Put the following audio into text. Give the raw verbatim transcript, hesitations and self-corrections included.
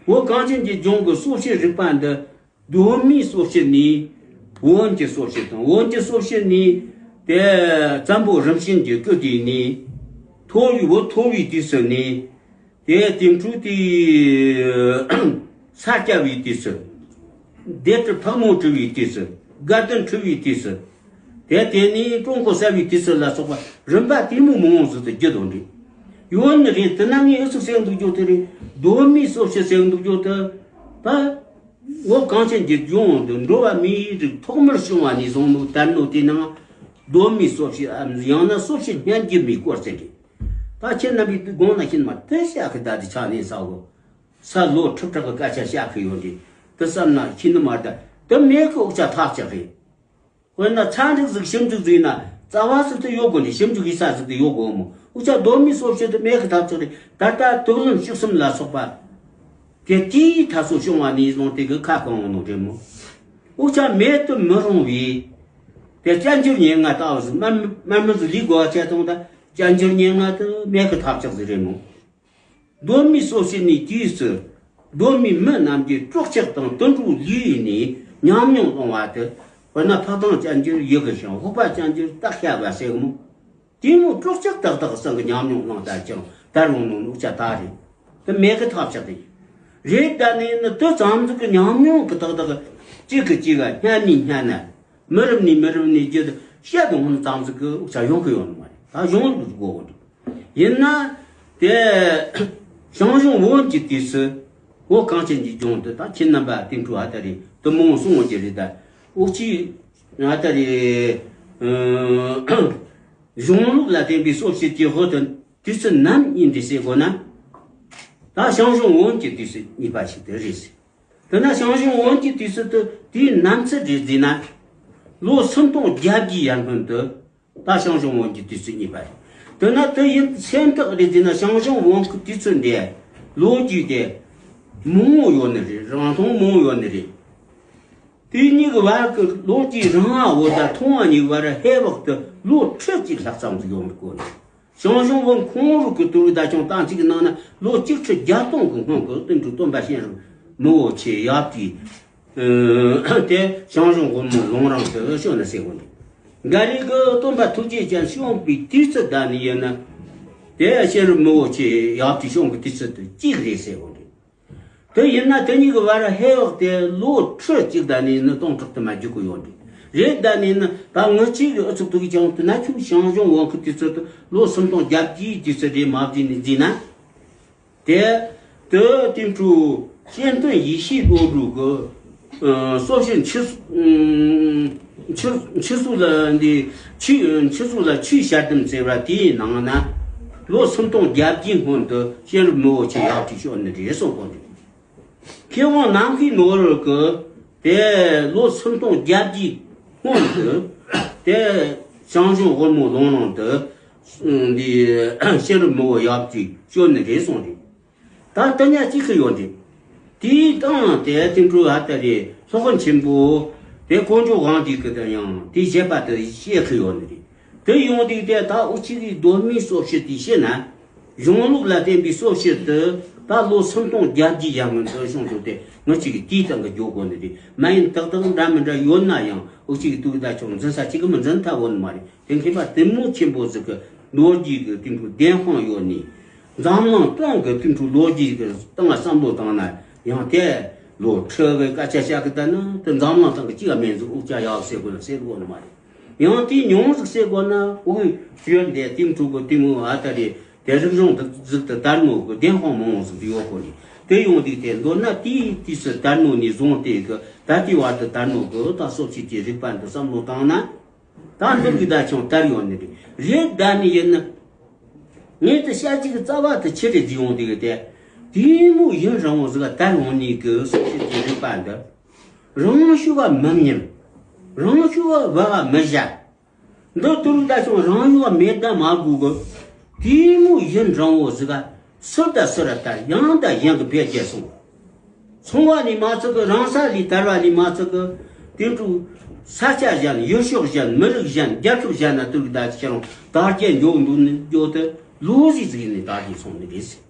བོད་གངས་ཅན་གྱི་ལྗོངས་ཀྱི་སྲོག་བཤད་རིག་པ་འདི། གདོད་མའི་སྲོག་བཤད་ནས། བོན་གྱི་སྲོག་བཤད་དང་། བོན་གྱི་སྲོག་བཤད་ནས། དེ་བཙན་པོ་རིམ་བྱོན་གྱི་སྐུ་དུས་ནས། མཐོ་བའི་བོད་མཐོ་བའི་དུས་སུ་ནས། དེ་དེ་འཕྲོས་དེ་ས་སྐྱ་བའི་དུས་སུ། སྡེ་དྲུག་ཕག་མོ་གྲུ་བའི་དུས་སུ། དགའ་ལྡན་གྲུ་བའི་དུས་སུ། དེ་དེ་ནས་ཀྲུང་གོ་གསར་བའི་དུས་སུ་ལ་སོགས་པ་རིམ་པ་དེ་མོ་མང་བོ་ཟིག་ཏུ་བརྒྱུད་དོ་འདྲི། ཡོད་ནི་རེད། དེ་ན་ངས་ཨུ་ཚུགས་ཟེར་འདུག་རྒྱུ་དེ་རེད། གདོད་མའི་སྲོག་བཤད་ཟེར་འདུག་རྒྱུ་དེ། ད་བོད་གངས་ཅན་གྱི་ལྗོངས་འདི་འགྲོ་བ་མིའི་རིགས་ཐོག་མར་བྱུང་བ་ནས་བཟུང་ནོ་དར་ནོ་དེ་ནང་གདོད་མའི་སྲོག་བཤད་ཨམ་ཡང་ན་སྲོག་བཤད་སྙན་བརྒྱུད་མའི་སྐོར་ཟེར་གི། ད་ཁྱེད་རྣམ་པའི་དགོངས་ན་ཤིན་མ་དེ་བཤད་གི། ད་དེ་ཆ་ནས་ས་གོ། ས་ལོ་ཁྲི་ཕྲག་གི་སྐད་ཆ་བཤད་གི་ཡོད་འདྲི། དེ་བསམ་ན་ཤིན་ནི་མ་ད་དེ་མེད་གི། འུ་ཅག་ཐག་བཅད་གི། དཔེར་ན་ཚན་རིག་ཟིག་ཞིབ་འཇུག་ཟིག་ན་རྩ་བ་ཟིག་ཏུ་ཡོད་དགོས་ནི། ཞིབ་འཇུག་ཡིག་ཚགས་ཟིག་ཏུ་ཡོད་དགོས་མོ། འུ་ཅག་གདོད་མའི་སྲོག་བཤད་དུ་མེད་གི་ཐབས་ཆག་རེད། ད་ལྟ་དུག་ལོན་བཅུ་གསུམ་ལ་སོགས་པ་དེ་དེའི་ཐ་སོ་བྱུང་བ་ནས་བཟུང་དེ་གི་ཁ་གང་བ་ནོ་རེད་མོ། འུ་ཅག་མེད་དུ་མི་རུང་བའི་དེ་སྐྱབས་འགྱུར་སྙན་ངག་ལྟ་བུ་ཟིག་དམར་དམར་མི་ཟིག་ལས་དགོས་བ་ཆེ་ཐོང་། ད་སྐྱབས་འགྱུར་སྙན་ངག་དུ་མེད་གི་ཐབས་ཆག་ཟིག་རེད་མོ། གདོད་མའི་སྲོག་བཤད་ནས་དུས་སུ། གདོད་མའི་མི་རྣམས་ཀྱི་སྲོག་ཆགས་དང་དུད་འགྲོ་ལུས་ནས་ཉམས་མྱོང་བླངས་པ་དེ། དཔེར་ན་འཕགས་དང་སྤྱན་གྱུར་ཡི་གེ་ཤིང་། འཕགས་པ་སྤྱན་གྱུར་རྟགས་བཤད་པ་ཟེར་མོ། དེ་མོ་སྲོག་ཆགས་ཏག་ཏག་སང་གི་ཉམས་མྱོང་བླངས་ད་ཅང་དར་རུང་ནོ་ནུག་ཆ་ད་རེད། དེ་མེད་གི་ཐབས་ཆག་དེ་རེད། ད་ནི་ནི་དེ་ཙམ་ཟིག་གི་ཉམས་མྱོང་གི་ཏག་ཏག་གཅིག་གི་གཅིག་ག་སྙན་ནས་སྙན་ན། མི་རབས་ནས་མི་རབས་ནས་བརྒྱུད་དུ་བཤད་དུ་འོང་ཙམ་ཟིག་གི་འུ་ཅག་ཡོང་གི་ཡོད་ནི་མ་རེད། ད་གཞུང་ལུགས་དགོས་གོ་འདུག་ཡིན་ན་དེ་ཞང་ཞུང་བོན་གྱི་དུས་སུ་བོད་གངས་ཅན་གྱི་ལྗོངས་དུ་ད་ཁྱེད་རྣམ་པ་དེང་ཕྲུག་ཨ་ད་རེད་དུ་མོ་གསུང་བ་ཅི་རེད། ད་འུ་ཅི་ཨ་ད་རེད། གཞུང་ལུགས་ལ་བརྟེན་པའི་སྲོག་བཤད་ཀྱི་བོད་དུ་དུས་ཚོད་ནམ་ཡིན་འདྲི་ཟེར་དགོས་ན། ད་ཞང་ཞུང་བོན་གྱི་དུས་ཚོད་གཉིས་པ་ཞིག་དེ་རེད་ཟེར། དེ་ན་ཞང་ཞུང་བོན་གྱི་དུས་ཚོད་དུ་དེའི་ནམ་ཚོད་རེད་ཟེར་ན། ལོ་སུམ་སྟོང་བརྒྱད་བརྒྱའི་ཡར་སྔོན་དུ་ད་ཞང་ཞུང་བོན་གྱི་དུས་ཚོད་གཉིས་པ་རེད། དེ་ན་དེ་ཡིན་སེམས་ཐག་རེད་ཟེར་ན། ཞང་ཞུང་བོན་གྱི་དུས་ཚོད་འདི་ལོ་རྒྱུས་དེ་མང་བོ་ཡོད་ནི་རེད། རིང་ཐུང་མང་བོ་ཡོད་ནི་རེད། དེ་གཉིས་ཀྱི་བར་གྱི་ལོ་རྒྱུས་རིང་བ་བོ་དང་ཐུང་བ་གཉིས་བར་ཧེ་བག་ཏུ་ལོ་ཁྲི་གཅིག་ལྷག་ཙམ་ཟིག་ཡོད་མི་དགོས་ནི། ཞང་ཞུང་བོན་ཁོང་རུ་གི་དུར་ད་ཆུང་ཏང་ཅིག་གི་ནང་ན་ལོ་གཅིག་ཁྲི་བརྒྱ་སྟོང་གི་སྔོན་གི་དེ་འཕྲོ་སྟོན་པ་གཤེན་རབ་མི་བོ་ཆེ་ཡབ་ཀྱིས་དེ་ཞང་ཞུང་བོན་མོ་ལུང་རིང་དུ་བྱོན་ནས་ཟེར་བོ་འདི། འགའ་རེ་གི་སྟོན་པ་ཐུགས་རྗེ་ཅན་བྱོན་པའི་དུས་ཚོད་ད་ནི་ཡིན་ན། དེ་གཤེན་རབ་མི་བོ་ཆེ་ཡབ་ཀྱིས་བྱོན་གི་དུས་ཚོད་དུ་གཅིག་རེད་ཟེར་བོ་འདི། དེ་ཡིན་ན་དེ་གཉིས་ཀྱི་བར་ཧེ་བག་དེ་ལོ་ཁྲི་གཅིག་དང་ནི་ནི་སྟོང་ཕྲག་དུ་མ་རྒྱུག་གི་ཡོད་འདུག་རེད། ད་ནི་ནི་ད་ངི་གཅིག་གི་ཨུ་ཚུགས་དུ་གི་ཀྱང་དུ་ན་ཁྱོད་ཞང་ཞུང་བོན་གི་དུས་ཚོད་དུ་ལོ་སུམ་སྟོང་བརྒྱད་བརྒྱའི་དུས་ཚོད་རེད་མ་བརྗེས་ནི་བརྗེས་ན། དེ་དེ་དེ་འཕྲོ་གཤེན་བསྟན་ཡེ་ཤེས་བློ་གྲོས་གི་སོ་བཞིན་ཆུ་ཆུ་ཆུ་སུ་ལ་འདི་ཆུ་ཆུ་སུ་ལ་ཆུའི་ཞལ་ལྡན་ཟེར་བ་དེའི་ནང་ན་ལོ་སུམ་སྟོང་བརྒྱད་བརྒྱའི་སྔོན་དུ་གཤེན་རབ་མི་བོ་ཆེ་ཡབ་ཀྱིས་བྱོན་ནི་རེད་གསུངས་གོ་འདུག་མཁས་དབང་ནམ་མཁའི་ནོར་བུ་གིས་དེ་ལོ་སུམ་སྟོང་བརྒྱད་བརྒྱའི་སྔོན་དུ་དེ་ཞང་ཞུང་དབུལ་མོ་ལུང་རིང་དུ་འདི་གཤེན་རབ་མི་བོ་ཡབ་ཀྱིས་བྱོན་ནི་རེད་གསུངས་རེད། ད་ལྟ་ཉག་གཅིག་གི་ཡོད་འདི། དེའི་སྟེང་དེ་དེ་འཕྲོ་ཨ་ད་རེ་སློབ་དཔོན་ཆེན་པོ་དེ་དཀོན་མཆོག་དབང་འདུས་ཀྱི་དེ་ཡང་དེའི་བཞེད་པ་དེ་བཤད་གི་ཡོད་འདི་རེད། དེ་ཡོང་དུས་དེ་ད་འུ་ཅག་གི་གདོད་མའི་སྲོག་བཤད་དེ་བཤད་ན། གཞུང་ལུགས་ལ་བརྟེན་པའི་སྲོག་བཤད་དེ་ད་ལོ་སུམ་སྟོང་བརྒྱད་བརྒྱའི་ཡར་སྔོན་དུ་བྱུང་འདུག་སྟེ། ང་གཅིག་གིས་དེའི་སྟེང་གི་འཇོག་དགོས་ནི་རེད། མ་ཡིན་ཏག་ཏག་འདྲ་མི་འདྲ་ཡོད་ན་ཡང་འུ་ཅག་གི་དུས་ད་ཆུང་འཛིན་ས་གཅིག་གིས་མི་འཛིན་ཐབས་ཡོད་ནི་མ་རེད། དེ་མཁས་པ་དེ་མོ་ཆེན་པོ་ཟིག་གི་ལོ་རྒྱུས་ཀྱི་དེ་འཕྲོ་བདེན་དཔང་ཡོད་ནི། འཛམ་གླིང་སྟེང་གི་དེ་འཕྲོ་ལོ་རྒྱུས་ཀྱི་སྟེང་བསམ་བློ་བཏང་ན་ཡང་དེ་ལོ་ཁྲི་གི་སྐད་ཆ་བཤད་གི་ད་ནི་དེ་འཛམ་གླིང་སྟེང་གི་གཅིག་ཡང་མེད་ཟིག་འུ་ཅག་ཡག་ཟེར་དགོས་ན་ཟེར་དགོས་ནི་མ་རེད། ཡང་དེའི་མྱོང་ཟིག་ཟེར་དགོས་ན་འུ་ཅག་འདི་དེ་འཕྲོ་གི་དེ་མོ་ཨ་ད་རེ་དེ་རིག་གཞུང་དུ་ཟིག་ཏུ་དར་ནོ་གི་བདེན་དཔང་མང་བོ་ཟིག་ཡོད་གོ་ནི། དེ་ཡོང་དུས་དེ་མདོར་ན་དེའི་དུས་སུ་དར་ནོ་ནས་བཟུང་སྟེ་གི་ད་ལྟའི་བར་དུ་དར་ནོ་གི་ད་སྲོག་བཤད་ཀྱི་རིག་པ་འདི་བསམ་བློ་བཏང་ན། ད་འདིར་གི་ད་ཆུང་དར་ཡོང་ནི་རེད། རེད་ད་ནི་ཡིན་ན། ངས་དེ་བཤད་ཀྱི་གི་རྩ་བ་དེ་ཆི་རེད་ཟེར་ཡོང་དུས་གི་དེ། དེ་མོ་ཡུན་རིང་བོ་ཟིག་ག་དར་ཡོང་ནི་གི་སྲོག་བཤད་ཀྱི་རིག་པ་འདི། རང་ཤུགས་བ་མི་ཉམས། རང་ཤུགས་བ་བ་བ་མི་བཞག་འདི་དུར་ད་ཆུང་རང་ཡུལ་བ་མེད་ད་མ་དགོས་གི། དེ་མོ་ཡུན་རིང་བོ་ཟིག་ག་སུ་ད་སུ་ར་དར། ཡང་ད་ཡང་གི་འཕེལ་རྒྱས་སོང་། ཚོང་བ་ནི་མ་ཚད་གི། རང་ས་ལས་དར་བ་ནི་མ་ཚད་གི། དེ་འཕྲོ་ས་ཆ་གཞན། ཡུལ་ཕྱོགས་གཞན། མི་རིགས་གཞན། རྒྱལ་ཁབ་གཞན་ན་དུར་གི་ད་ཆུང་དར་རྒྱས་འགྱོ་འདུག་ནི་འགྱོ་དེ་ལོ་ཟིག་ཟིག་ནས་དར་རྒྱས་སོང་ནི་རེད་ཟེར།